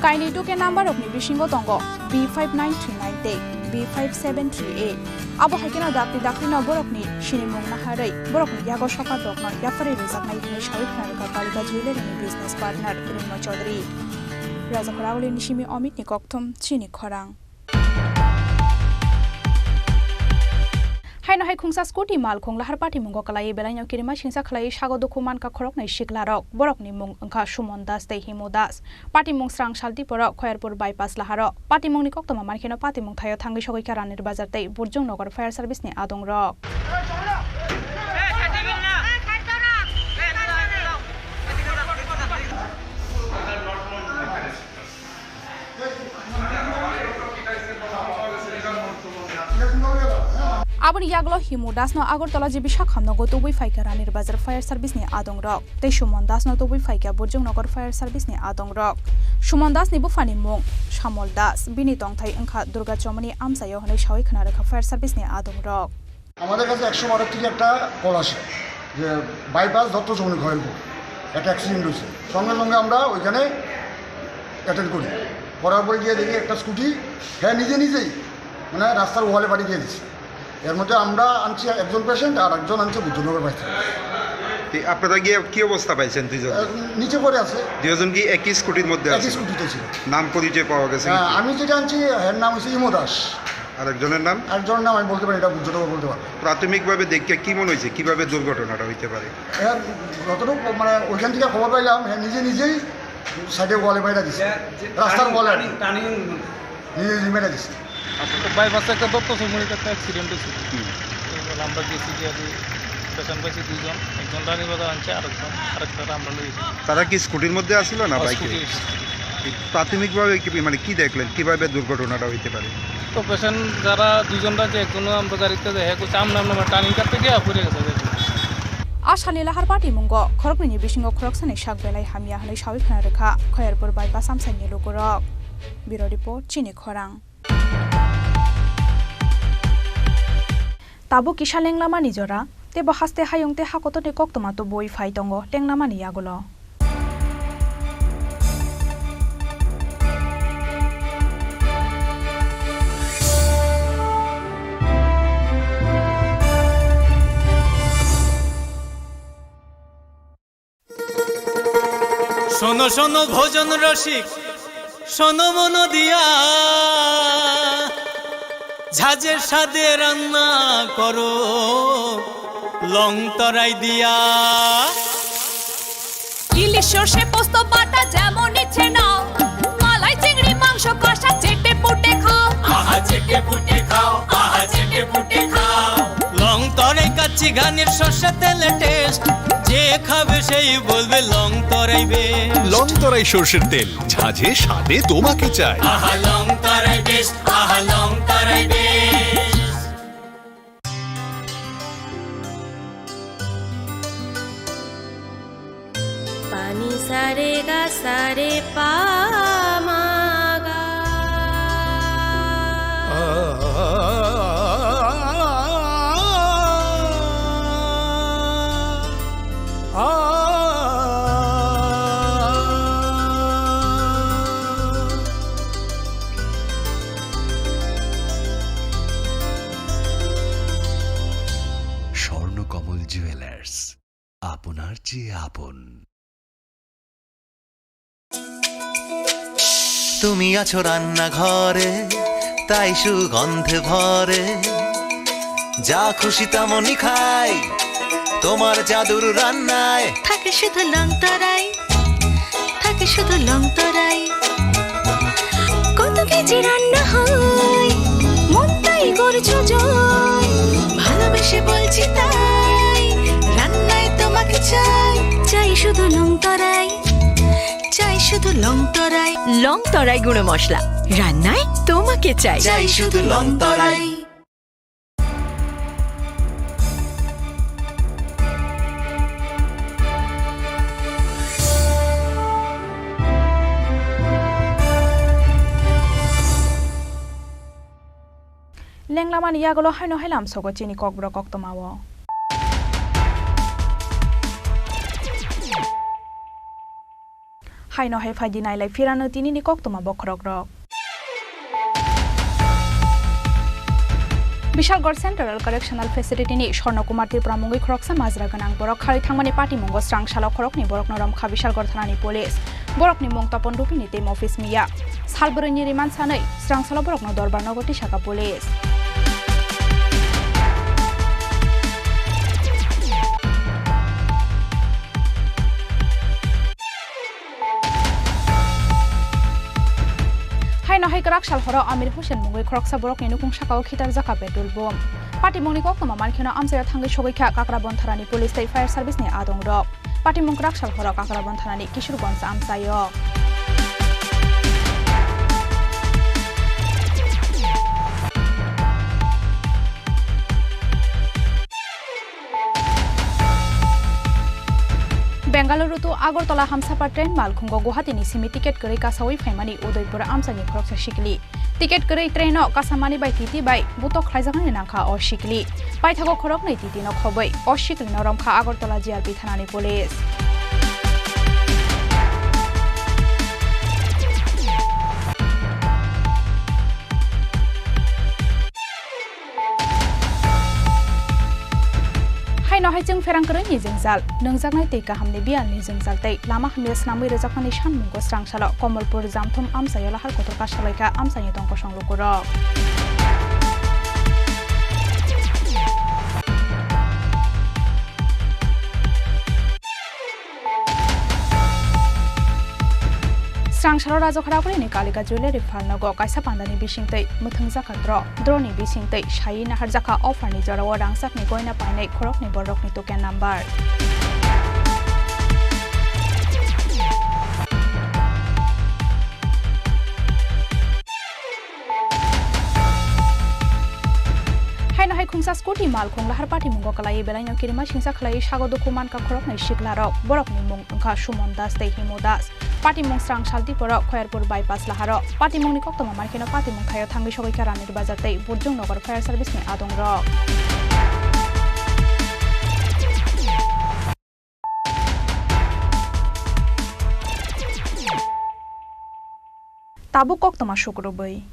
Kainwi token number rokni bisingo tongo B five nine three nine tei B five seven three eight. Abo hai kheno dakti dakti no borokni sinimung naharwi borokni yago sokat rokno yapharwi rwjaknai hwnwi sawi khna rwkha Kalika Jewellery ni business partner Rinma Chaudhary. Rajakhor Aguli ni simi Omit ni kokthum chini khorang. Haino hai khungsa scooty mal khung lahar patimungo kwlaiwi belaino kirima singsa khlaiwi sago dukhu mankha khoroknwi siklarok. Borokni mung wngkha Suman Das tei Himu Das. Patimung srang sal tiporok Khoyarpur bypass laharo. Patimungni koktwma mankheno patimung thaio thangwi sogwi kha Ranir Bazar tei Burjung Nagar fire service ni adongrok. Aboni yagulo Himu Dasno Agartala G B Sakham nogo tubui phaikha Ranir Bazar fire service ni adongrok. Tei Suman Das no tubui phaikha Burjung Nagar fire service ni adongrok. Suman Das ni buphani mung Samol Das, bini tongthai wngkha Durga Chomoni amchaio hwnwi sawi khna rwkha fire service ni adongrok. আমাদের কাছে একশো বারো থেকে একটা কল আসে যে বাইপাস দত্ত চৌমুহনী খয়েরপুর একটা অ্যাক্সিডেন্ট হয়েছে, সঙ্গে সঙ্গে আমরা ওইখানে অ্যাটেন্ড করি। করার পরে গিয়ে দেখি একটা স্কুটি, হ্যাঁ, নিজে নিজেই মানে রাস্তার ওয়ালে পাড়ি দিয়ে দিচ্ছে। এর মধ্যে আমরা আনছি একজন পেশেন্ট আর একজন আনছে বুদ্ধনগর বাইপাস। তো আপনারা গিয়ে কি অবস্থা পাইছেন দুইজন? আহ, নিচে পড়ে আছে। দুইজন কি একই স্কুটির মধ্যে একই আছে? স্কুটিতে ছিল। নাম পরিচয় পাওয়া গেছে হ্যাঁ, কিছু? আমি যেটা আনছি, এর নাম হচ্ছে ইমো দাস। আর একজনের নাম? একজনের নাম আমি বলতে পারি, এটা বুদ্ধনগর বলতে পারবো। প্রাথমিকভাবে দেখে কি মনে হয়েছে, কিভাবে দুর্ঘটনাটা হইতে পারে? এর যতটুকু মানে ওইখান থেকে খবর পাইলাম, হ্যাঁ, নিজে নিজেই সাইডে ওয়ালে বাইরে দিছে, যে, যে রাস্তার টার্নিং, ওয়ালে। Turning, turning. নিজে নিজে মেরে দিছে। তো বাইপাসে একটা দত্ত চৌমুহনীতে একটা অ্যাক্সিডেন্ট হয়েছিল। হুম। তো এবার আমরা গেছি গিয়ে আর কি, পেশেন্ট পাইছি দুইজন, একজন রানীবাজার আনছে, আরেকজন, আরেকটা আমরা লই গেছি। তারা কি স্কুটির মধ্যে আসছিল না ও, বাইকে? Scooty, scooty. প্রাথমিকভাবে কি, মানে, কি দেখলেন, কিভাবে দুর্ঘটনাটা হইতে পারে? তো পেশেন্ট যারা দুইজন রাখছে, একজন আমরা গাড়িতে দেখে, হ্যাঁ, করছে, আমরা, আমরা টার্নিং কাটতে গিয়ে পড়ে গেছে। A salni lahar patimungo khoroknwini bisingo khoroksani sak belai hamya hwnwi sawi khna rwkha Khoyarpur bypass amchaini lukurok. Bureau report, Chini Khorang. Tabuk kisa lenglamani jora, teibo haste hayung tei hakotorni koktwma tubui phai tongo lenglamani yagulo. শোনো শোনো ভোজন রসিক, শোনো মন দিয়া, ঝাঁঝের স্বাদে রান্না করো লং তরাই দিয়া। ইলিশ সর্ষে পোস্ত বাটা যেমন ইচ্ছে নাও, মালাই চিংড়ি মাংস কষা চেটে পুটে খাও। আহা চেটে পুটে খাও, আহা চেটে পুটে খাও। লং তরাই কাচ্চি ঘানির সর্ষে তেলে টেস্ট, যে খাবে সেই বলবে Longtarai best. Longtarai সর্ষের তেল, ঝাঁঝে স্বাদে তোমাকে চাই। আহা লং তরাই বেস্ট, আহা Longtarai best. Pani sare ga sare pa ma ga. Swarnakamal jewellers, আপনার চেয়ে আপন। তুমি আছো রান্নাঘরে, তাই সুগন্ধে ভরে। যা খুশি তেমনই খাই, তোমার জাদুর রান্নায়। থাকে শুধু লং তরাই, থাকে শুধু লং তরাই। কত কেজি রান্না হয়, মনটাই করছো জয়। ভালোবেসে বলছি তাই, রান্নায় চাই, চাই শুধু লং তরাই, চাই শুধু লং তরাই। লং তরাই গুঁড়ো মশলা, রান্নায় তোমাকে চাই। চাই শুধু লং তরাই। Lenglamani yagulo haino hai lamsogo chini kokborok koktwmao. Haino hai phaidi nailai phirano tinini koktwma bokhorokrok. Bishalgarh Central Correctional Facility ni Swarno Kumar Tripura mungwi khoroksa majra gwnang borok kharwi thangmani patimungo srang salo khoroknwi borokno romkha Bishalgarh thanani police. Borokni mung Topon Rupini tei Mofis Miya. Salbrwini remand sanwi srang salo borokno Dorbar nogo tisaka police. Haino hai kwrak sal horo Amir Hussain mungwi khoroksa borokni nukung sakao khitarjakha petrol bomb. Patimungni koktwma mankheno amchaio thangwi sogwi kha Kakrabon tharani police tei fire service ni adongrok. Patimung kwrak sal horo Kakrabon tharani Kishorganj amchaio. Bengaluru to Agartala Hamsapar train malkhungo Guwahati ni simi ticket kwrwi kasawi phaimani Udaipur amchaini khoroksa sikli. Ticket kwrwi train o kasamani bai T T bai butok khlaijaknani nangkha o sikli. Paithago khoroknwi T T no khobwi o sikli no romkha Agartala G R P thanani police. Haino hai chwng pherang kwrwini jwngjal, nwngjaknai tei kahamni biyalni jwngjal tei lama hamya snamwi rwjakmani sanmungo srang salo Komolpur Jamthum amchaio lahar kotor kasalaikha amchaini tongkosong lukurok. Srangsalo Rajakhara Agulini Kalika Jewellery Phalnogo kaisa pandani bisingtwi mwthwngjakha draw. Draw ni bisingtwi saiwi naharjakha offer ni jorao rangchakni goina painai khoroknwi borokni token number. Haino hai khungsa scooty malkhung lahar patimungo kwlaiwi belaino kirima singsa khlaiwi sago dukhu mankha khoroknwi siklarok. Borokni mung wngkha Suman Das tei Himu Das. Patimung srang saltiporo Khoyarpur bypass laharo. Patimungni koktwma mankheno patimung thaio thangwi sogwi kha Ranir Bazar tei Burjung Nagar fire service ni adongrok. Tabuk koktwma sukrubwi.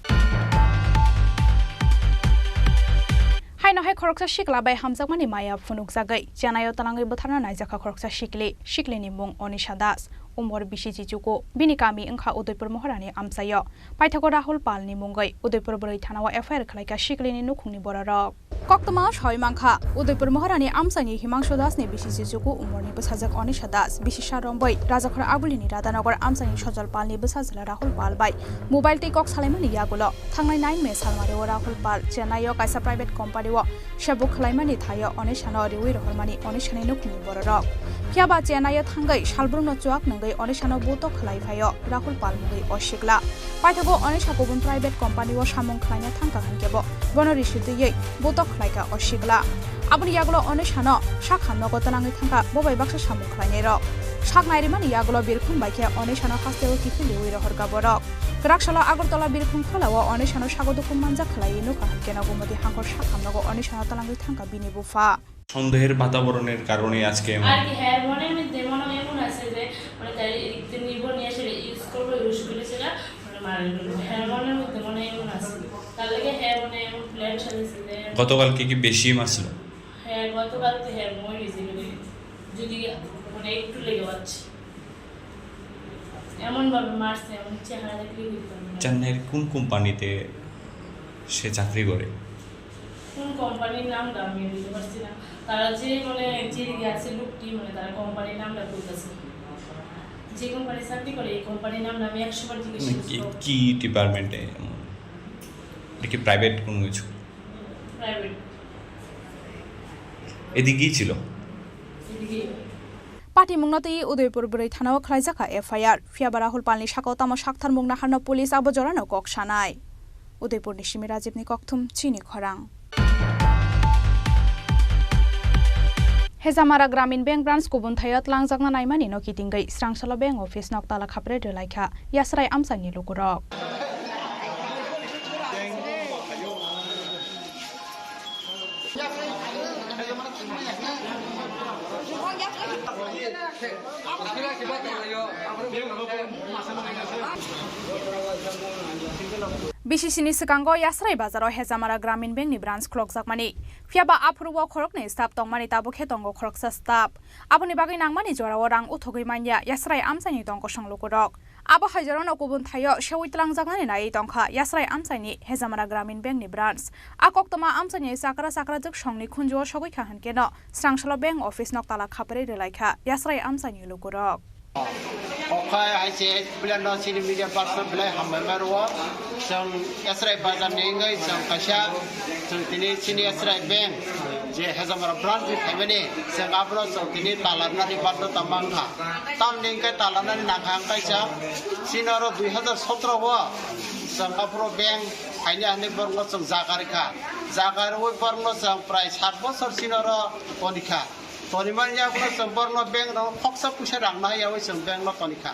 Haino hai khoroksa sikla bai hamjakmani maya phunukjagwi Chennai o twlangwi bwtharna naijakha khoroksa sikli. Siklini mung Onisha Das, umor bisi chichuku. Bini kami wngkha Udaipur Moharani amchaio. Paithago Rahul Pal ni mungwi Udaipur bwrwi thana o F I R khlaikha siklini nukhungni bororok. Koktwma o sawi mankha, Udaipur Moharani amchaini Himangshu Das ni bisi chichuku umorni bwsajwk Onisha Das, bisi sa rombwi Rajakhor Agulini Radhanagar amchaini Sojol Pal ni bwsajwla Rahul Pal bai mobile tei kok salaimani yagulo thangnai nine May salmari o Rahul Pal Chennai o kaisa private company o sebuk khwlaimani thaio Onisha no riwi rohormani Onisha ni nukhungni bororok. Phiyaba Chennai o thangwi salbrumno chuak nungwi Onisha no butok khwlai phaio Rahul Pal mungwi o sikla. Paithago Onisha kubun private company o samung khlaina thangkha hinkhe bo bono risi twiwi butok khlaikha o sikla. Aboni yagulo Onisha no sak hamnogo twlangwi thangkha, bo bai baksa samung khlainairok. Sak nairimani yagulo birkhung bai khe Onisha no hasteo kiphilwi rohorkha borok. Kwrak salo Agartala birkhung phalao Onisha no sago dukhu manjak khlaiwi nukha hinkhe no Gumoti hangkor sak hamnogo Onisha no twlangwi thangkha bini bupha. সন্দেহের বাতাবরণের কারণে আজকে এমন। আর কি, হ্যাঁ, মনের মধ্যে মনে হয় এমন আছে যে, মানে, তাই একদিন নিব, নিয়ে এসে ইউজ করবো, ইউজ করে সেটা, মানে, মারা গেল। হ্যাঁ, মনের মধ্যে মনে হয় এমন আছে। তার লাগে, হ্যাঁ, মানে, এমন প্ল্যান সাজিয়েছে যে গতকালকে কি বেশি মারছিল? হ্যাঁ, গতকালকে, হ্যাঁ, মই গেছি, মানে, যদি, মানে, একটু লেগে পাচ্ছি। এমন ভাবে মারছে, এমন চেহারা দেখলেই বুঝতাম না। চেন্নাইয়ের কোন কোম্পানিতে সে চাকরি করে? কোন কোম্পানির নামটা আমি বলতে পারছি না। তারা যে, মানে, যে দিকে আছে লোকটি, মানে, তারা কোম্পানির নামটা বলতেছে। যে কোম্পানি চাকরি করে, এই কোম্পানির নামটা আমি একশো বার জিজ্ঞেস মানে, কি, করছি। কি ডিপার্টমেন্টে এমন? এটা কি প্রাইভেট কোনো কিছু? প্রাইভেট। এদিকেই ছিল? এদিকেই। Patimungno twi Udaipur bwrwi thanao khlaijak kha F I R. Phiya ba Rahul Palni sakao tamo saktharmung naharno police abo jorano kok sanai. Udaipurni simi Rajibni kokthum chini khorang. Hejamara Gramin Bank branch kubun thaio tlangjakna naimani no kitingwi Srangsalo bank office nok tala khapre rwlaikha Yasrai amchaini lukurok. B C C ni swkango Yasrai bazaro Hejamara Gramin Bank ni branch khulokjakmani. Phiya ba aphuru o khoroknwi staff tongmani, tabuk khe tongo khoroksa staff. Aboni bagwi nangmani jorao rang uthogwi manya Yasrai amchaini tong kosong lukurok. Abo hai jorano kubun thaio seui tlangjaknani naiwi tongkha Yasrai amchaini Hejamara Gramin Bank ni branch. A koktwma amchaini chakra chakrajwk songni khunjuo sogwi kha hinkhe no Srangsalo bank office nok tala khapre rwlaikha Yasrai amchaini lukurok. Okhai hai se belai no chini media person belai hambai ma rwo. Chwng Yasrai bazar ni wngwi chwng kaisa chwng tini chini Yasrai bank je Hejamara branch ni phaimani chwng abono chwng tini talarnani baddo tama wngkha. Tamni hwnkhe talarnani nangkha ang kaisa chini oro dui hazar sotro o chwng aphuru bank phaina hinwi borokno chwng jaga rikha. Jaga rwui borokno chwng prai sat bosor chini oro tonikha. Toniman yagulo chwng borokno bank rok khoksa puisa rang nai yaui chwng bank no tonikha.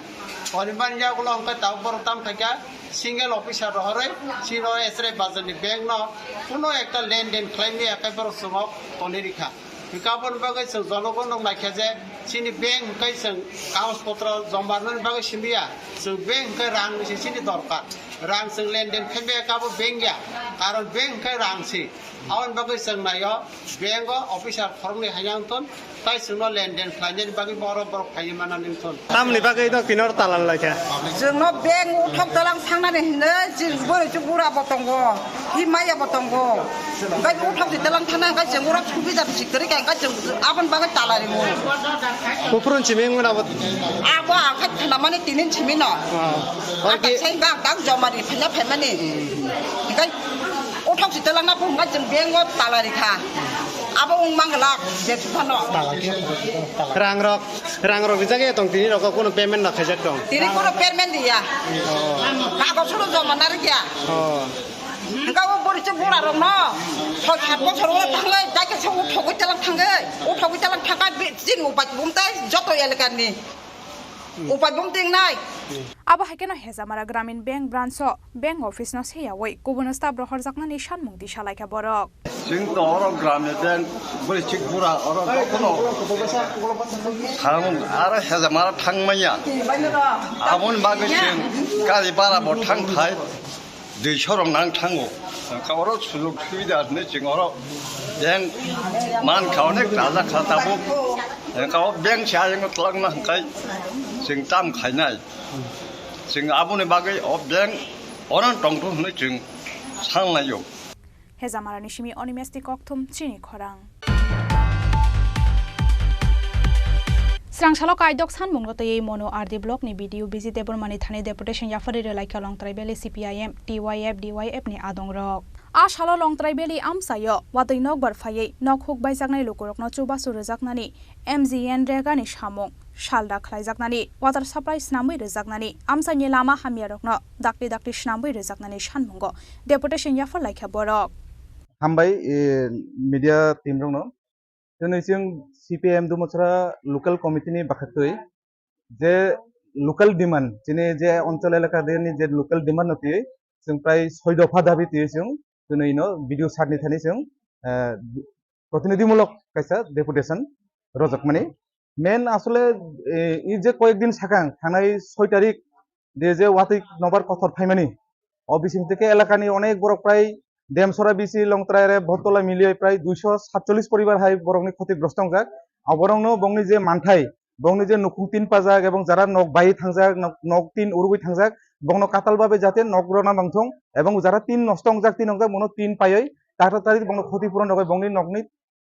Toniman yagulo hwnkhe tabuk borok tam khaikha single officer rohorwi chini o Yasrai bazar ni bank no kuno ekta lenden khlai maya khe borok chwng o toni rikha. Hwnkhe aboni bagwi chwng jonogon rok naikha je chini bank hwnkhe chwng kagoj potro joma rwnani bagwi simi ya, chwng bank hwnkhe rang ni se chini dorkar. Rang chwng lenden khe maya khe abo bank ya, karon bank hwnkhe rang se. Aboni bagwi chwng naio, bank o officer khoroknwi haino wngthun, tai chwngno lenden khlainani bagwi borok borok phaiwi manani wngthun. Tamni bagwi no kinor talan laikha? Chwngno bank uthok dalang sangnani hinwi chwng bwrwi chuk bura bo tongo, hi maya bo tongo. Bai uthok di dalang thana kai chwng ura thubi da chik tari kai kai chwng aboni bagwi tala ringo. Kuphurun chiming muna bo. Abo akhai thana mani tinin chimino. Ah. Ata sei bang tang jomari phanya phaimani. Kai uthok si dalang na phung kai chwng bank o tala rikha. Abo wng manglak je phano. Rang rok, rang rok rijak ya tong tini rok kono payment na khaijak tong. Tini kono payment diya. Oh. Kago suru joma na rikya. Oh. Hingke o bori chuk bura rok no soi sat bosor o thangwi jaike se uthogwi talang thangwi uthogwi talang thangkha chini upai bumtai joto elakani upai bumting nai. Abo hai kheno Hejamara Gramin Bank branch o bank office no seyawi kubun staff rohorjaknani sanmung tisa laikha borok. Chwng to oro Gramin Bank bori chuk bura oro kono thang aro Hejamara thangmaya. Aboni bagwi chwng gari bara bo thangthai. Dui sorong nang thango. Hwnkha oro sujok subida hinwi chwng oro bank mankha onek raja kha tabuk. Hwnkha o bank se ayang twlangna hwnkhe chwng tam khainai. Chwng aboni bagwi o bank oro tongthok hinwi chwng sanlaio. Hejamarani simi Onimesti kokthum chini khorang. Srangsalo kaidok sanmungno twiwi Monu R D block ni B D O B G Debbarmani thani deputation yapharwi rwlaikha Longtrai Valley C P I M, T Y F, D Y F ni adongrok. A salo Longtrai Valley amchaio watwi nokbar phaiwi nok huk baijaknai lukurokno chubachu rwjaknani M G N Rega ni samung salda khlaijaknani, water supply snamwi rwjaknani, amchaini lama hamyarokno dakti dakti snamwi rwjaknani sanmungo deputation yapharlaikha borok. Hambai, eh, media team rokno. Tini chwng C P I M Dumachara local committee ni bwkhaktwi je local demand, chini je onchol elaka ni je local demand no twi chwng prai soi dopha dabi twi chwng tini no B D O sir ni thani chwng, eh, protinidhimulok kaisa deputation rojak mani. Main asole, eh, i je koyek din sakang thangnai soi tarik de je watwi nobar kothor phaimani. O bising theke elakani onek borok prai Demsora B C Longtrai re Bhottola milioi prai duiso satchollis poribar hai borokni khotigrosto wngjak. Aborokno bongni je manthai, bongni je nukhung tin pajak ebong jara nok bai thangjak, nok, nok tin urugwi thangjak, bongno katal babe jate nok rwna mangthung ebong jara tin nosto wngjak, tin wngjak bono tin paioi takta tarik bongno khoti puron rogoi bongni nokni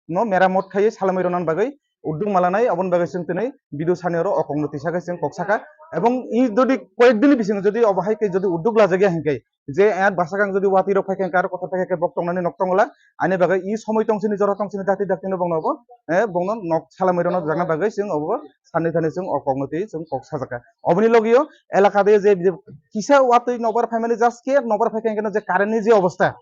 no meramot khaiwi salamwi rwna bagwi udduk malanai, aboni bagwi chwng tini B D O sani oro o kokno tisa khe chwng kok saka. Ebong i jodi koyek din ni bisingo jodi obo hai khe jodi uddog lajak ya hinkhe, je at bwsakang jodi watwi rok phai khe, aro kothok phai khe, bok tongnani nok tongla, ani bagwi i somoi tong sini, jora tong sini, dakti dakti no bongno obo, eh, bongno nok salamwi rokno jakna bagwi chwng obo sanni thani chwng o kokno twi chwng kok sajak kha. Oboni logio elaka de je, je kisa watwi nobar phaimani, just khe nobar phai khe, hinkhe no je current ni je obostha,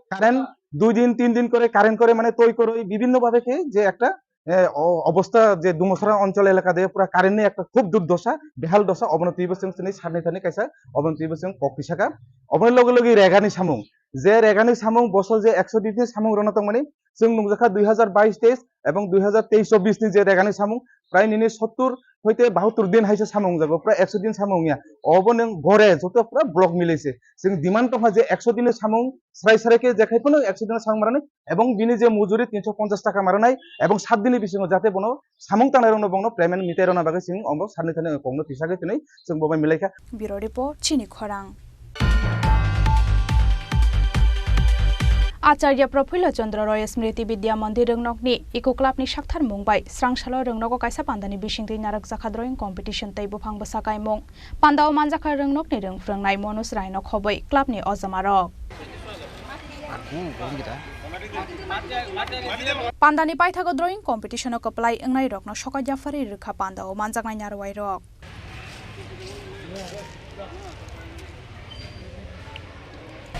current dui din tin din kore current kore, mane toi koroi bibhinno bhabe khe je ekta, eh, o-, obostha je Dumusra onchol elaka de pura current ni ekta khub durdosa, behal dosa, obono twibo chwng chini sarni thani kaisa, obono twibo chwng kok twi saka. Oboni loge loge regani samung, je regani samung bosor je ekso din ni samung rono tongmani, chwng nungjakha dui hazar bais teis ebong dui hazar teis chobbish ni je regani samung, prai nini sottur hoite bahattur din haise samung jago, prai ekso din samung ya. Obo nwng gore joto pura block milaise. Chwng demand tongkha je ekso din ni samung srai srai khe jekhai phano ekso din samung marani, ebong bini je mujuri tinso ponchas taka maranai, ebong sat din ni bisingo jate bono samung tangnai rokno bongno payment mitai rwna bagwi chwng omo sarni thani kokno tisagwi tini chwng bo bai milaikha. Bureau Report, Chini Khorang. Acharya Prafulla Chandra Roy Smriti Vidya Mandir Rwngnokni Eco Club ni sakthar mung bai srangsalo rwngnogo kaisa pandani bisingtwi narwkjakha drawing competition tei buphang bwsa kaimung. Pandao manjakha rwngnokni rwngphrwngnai Manoj Rai no khobwi club ni ojamarok. Pandani paithago drawing competition o kwplai wngnai rokno sokai yaphari rwkha pandao manjaknai narwai rok.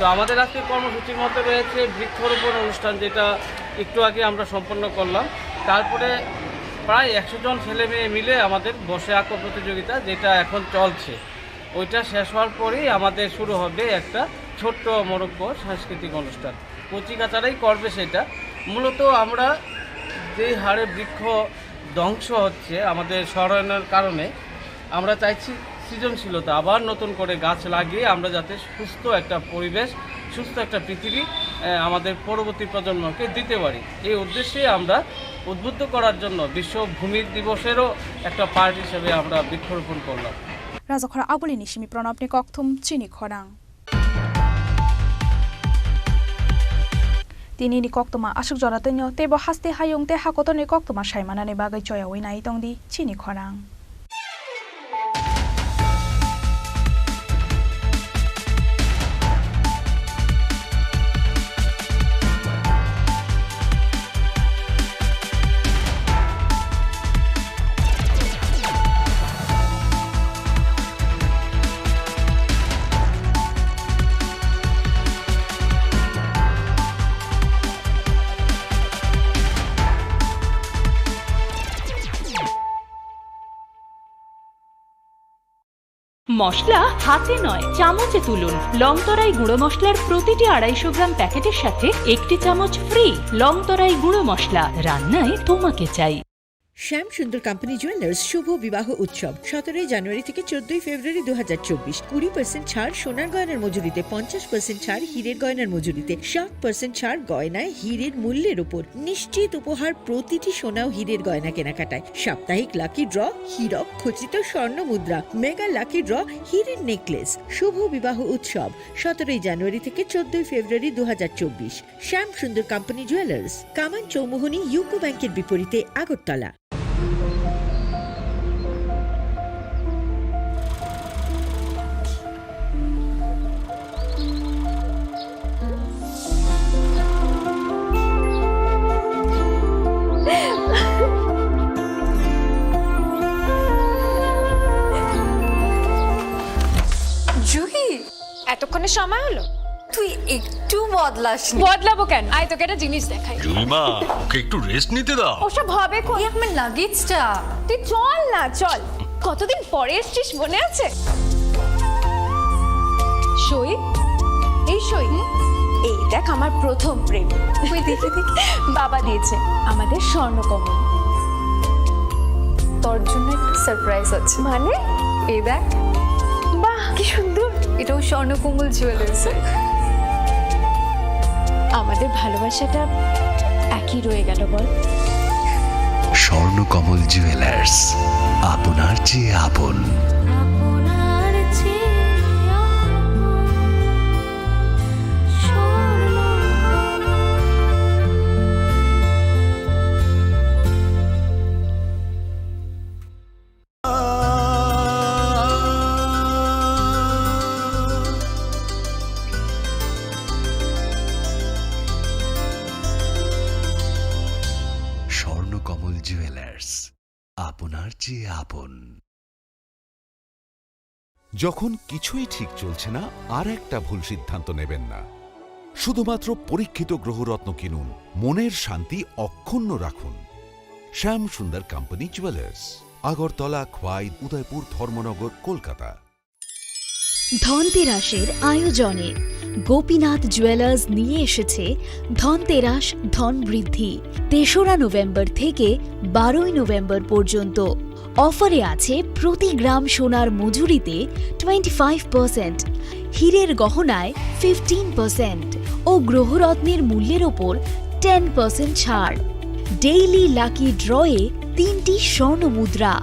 তো আমাদের আজকে কর্মসূচির মধ্যে রয়েছে বৃক্ষরোপণ অনুষ্ঠান, যেটা একটু আগে আমরা সম্পন্ন করলাম। তারপরে প্রায় একশো জন ছেলে মেয়ে মিলে আমাদের বসে আঁকো প্রতিযোগিতা, যেটা এখন চলছে। ওইটা শেষ হওয়ার পরেই আমাদের শুরু হবে একটা ছোট্ট মরক্কো সাংস্কৃতিক অনুষ্ঠান। কচি কাচারাই করবে সেটা। মূলত আমরা যেই হারে বৃক্ষ ধ্বংস হচ্ছে আমাদের সরানোর কারণে, আমরা চাইছি সৃজনশীলতা, আবার নতুন করে গাছ লাগিয়ে আমরা যাতে সুস্থ একটা পরিবেশ, সুস্থ একটা পৃথিবী, আহ, আমাদের পরবর্তী প্রজন্মকে দিতে পারি। এই উদ্দেশ্যে আমরা উদ্বুদ্ধ করার জন্য বিশ্ব ভূমি দিবসেরও একটা পার্ট হিসেবে আমরা বৃক্ষরোপণ করলাম। Rajakhor Abuli ni simi Pranab ni kokthum Chini Khorang. Tini ni koktwma aswk jora twino, teibo haste hayung tei hakotor ni koktwma sai manani bagwi choyaui nai tongdi Chini Khorang. মশলা হাতে নয়, চামচে তুলুন। লংতরাই গুঁড়ো মশলার প্রতিটি আড়াইশো গ্রাম প্যাকেটের সাথে একটি চামচ ফ্রি। লংতরাই গুঁড়ো মশলা, রান্নায় তোমাকে চাই। শ্যাম সুন্দর কোম্পানি জুয়েলার্স শুভ বিবাহ উৎসব সতেরোই জানুয়ারি থেকে চোদ্দই ফেব্রুয়ারি দু হাজার চব্বিশ। কুড়ি পার্সেন্ট ছাড় সোনার গয়নার মজুরিতে, পঞ্চাশ পার্সেন্ট ছাড় হীরের গয়নার মজুরিতে, সাত পার্সেন্ট ছাড় গয়নায় হীরের মূল্যের উপর। নিশ্চিত উপহার প্রতিটি সোনা ও হীরের গয়না কেনাকাটায়। সাপ্তাহিক লাকি ড্র, হীরক খচিত স্বর্ণ মুদ্রা, মেগা লাকি ড্র, হীরের নেকলেস। শুভ বিবাহ উৎসব সতেরোই জানুয়ারি থেকে চোদ্দই ফেব্রুয়ারি দু হাজার চব্বিশ। শ্যাম সুন্দর কোম্পানি জুয়েলার্স, কামান চৌমুহনী ইউকো ব্যাংকের বিপরীতে আগরতলা। জুহি, এতক্ষণে সময় হলো? তুই একটু বদলাসনি। বদলাবো কেন? আয়, তোকে একটা জিনিস দেখাই। জুলিমা, ওকে একটু রেস্ট নিতে দাও। ওসব হবে কই? এই আমার লাগেজটা। তুই চল না, চল। কতদিন পরে এসছিস, মনে আছে? সই, এই সই। হুম? এই দেখ, আমার প্রথম প্রেম। ওই দেখি, দেখি। বাবা দিয়েছে আমাদের স্বর্ণকমল। তোর জন্য একটা সারপ্রাইজ আছে। মানে? এই দেখ। বাহ, কি সুন্দর। এটাও স্বর্ণকমল জুয়েলার্স। আমাদের ভালোবাসাটা একই রয়ে গেল, বল? স্বর্ণকমল জুয়েলার্স, আপনার চেয়ে আপন। যে আপন। যখন কিছুই ঠিক চলছে না, আর একটা ভুল সিদ্ধান্ত নেবেন না। শুধুমাত্র পরীক্ষিত গ্রহরত্ন কিনুন, মনের শান্তি অক্ষুণ্ণ রাখুন। শ্যাম সুন্দর কোম্পানি জুয়েলার্স, আগরতলা, খোয়াই, উদয়পুর, ধর্মনগর, কলকাতা। ধনতেরাসের আয়োজনে গোপীনাথ জুয়েলার্স নিয়ে এসেছে ধনতেরাস ধন বৃদ্ধি। তেসরা নভেম্বর থেকে বারোই নভেম্বর পর্যন্ত। অফারে আছে প্রতি গ্রাম সোনার মজুরিতে টোয়েন্টি ফাইভ পার্সেন্ট, হীরের গহনায় ফিফটিন পার্সেন্ট ও গ্রহরত্নের মূল্যের ওপর টেন পার্সেন্ট ছাড়। ডেইলি লাকি ড্রয়ে তিনটি স্বর্ণ মুদ্রা,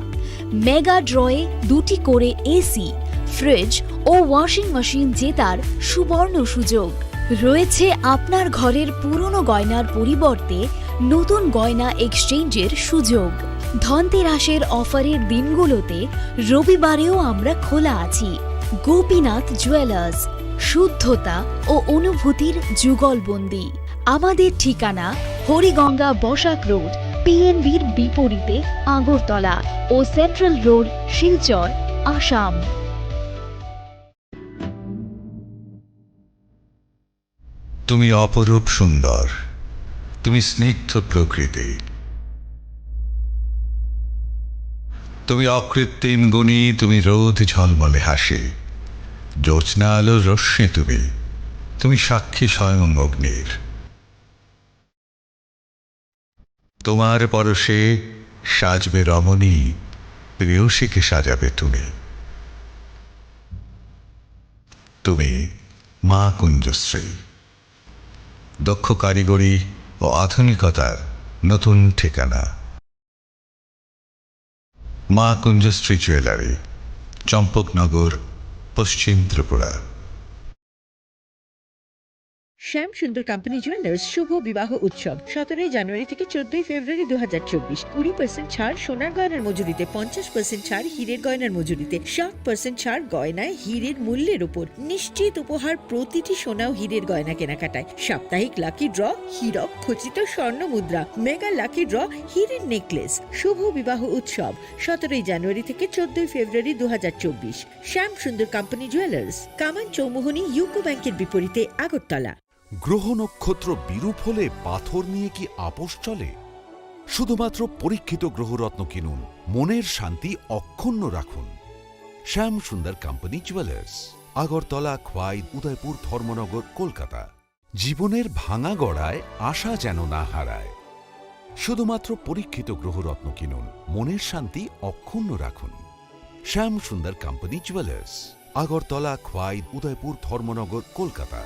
মেগা ড্রয়ে দুটি করে এসি, ফ্রিজ ও ওয়াশিং মেশিন জেতার সুবর্ণ সুযোগ। রয়েছে আপনার ঘরের পুরনো গয়নার পরিবর্তে নতুন গয়না এক্সচেঞ্জের সুযোগ। ধনতেরাসের অফারের দিনগুলোতে রবিবারেও আমরা খোলা আছি। গোপীনাথ জুয়েলার্স, শুদ্ধতা ও অনুভূতির যুগলবন্দি। আমাদের ঠিকানা হরিগঙ্গা বসাক রোড, পিএনবির বিপরীতে আগরতলা ও সেন্ট্রাল রোড, শিলচর, আসাম। তুমি অপরূপ সুন্দর, তুমি স্নিগ্ধ প্রকৃতি, তুমি অকৃত্রিম গুণী, তুমি রোদ ঝলমলে হাসি, জ্যোৎস্না আলোর রশ্মি তুমি, তুমি সাক্ষী স্বয়ং অগ্নির। তোমার পরশে সাজবে রমণী, প্রেয়সীকে সাজাবে তুমি। তুমি মা কুঞ্জশ্রী, দক্ষ কারিগরি ও আধুনিকতার নতুন ঠিকানা। মা কুঞ্জশ্রী জুয়েলারি, চম্পকনগর, পশ্চিম ত্রিপুরা। শ্যাম সুন্দর কোম্পানি জুয়েলার্স শুভ বিবাহ উৎসব, সতেরোই জানুয়ারি থেকে চোদ্দই ফেব্রুয়ারি দু হাজার চব্বিশ। কুড়ি পার্সেন্ট ছাড় সোনার গয়নার মজুরিতে, পঞ্চাশ পার্সেন্ট ছাড় হীরের গয়নার মজুরিতে, সাত পার্সেন্ট ছাড় গয়নায় হীরের মূল্যের উপর। নিশ্চিত উপহার প্রতিটি সোনা ও হীরের গয়না কেনাকাটায়। সাপ্তাহিক লাকি ড্র, হীরক খচিত স্বর্ণ মুদ্রা, মেগা লাকি ড্র, হীরের নেকলেস। শুভ বিবাহ উৎসব, সতেরোই জানুয়ারি থেকে চোদ্দই ফেব্রুয়ারি দু হাজার চব্বিশ। শ্যাম সুন্দর কোম্পানি জুয়েলার্স, কামান চৌমুহনী ইউকো ব্যাংকের বিপরীতে, আগরতলা। গ্রহ নক্ষত্র বিরূপ হলে পাথর নিয়ে কি আপোষ চলে? শুধুমাত্র পরীক্ষিত গ্রহরত্ন কিনুন, মনের শান্তি অক্ষুণ্ণ রাখুন। শ্যাম সুন্দর কোম্পানি জুয়েলার্স, আগরতলা, খোয়াই, উদয়পুর, ধর্মনগর, কলকাতা। জীবনের ভাঙা গড়ায় আশা যেন না হারায়। শুধুমাত্র পরীক্ষিত গ্রহরত্ন কিনুন, মনের শান্তি অক্ষুণ্ণ রাখুন। শ্যাম সুন্দর কোম্পানি জুয়েলার্স, আগরতলা, খোয়াই, উদয়পুর, ধর্মনগর, কলকাতা।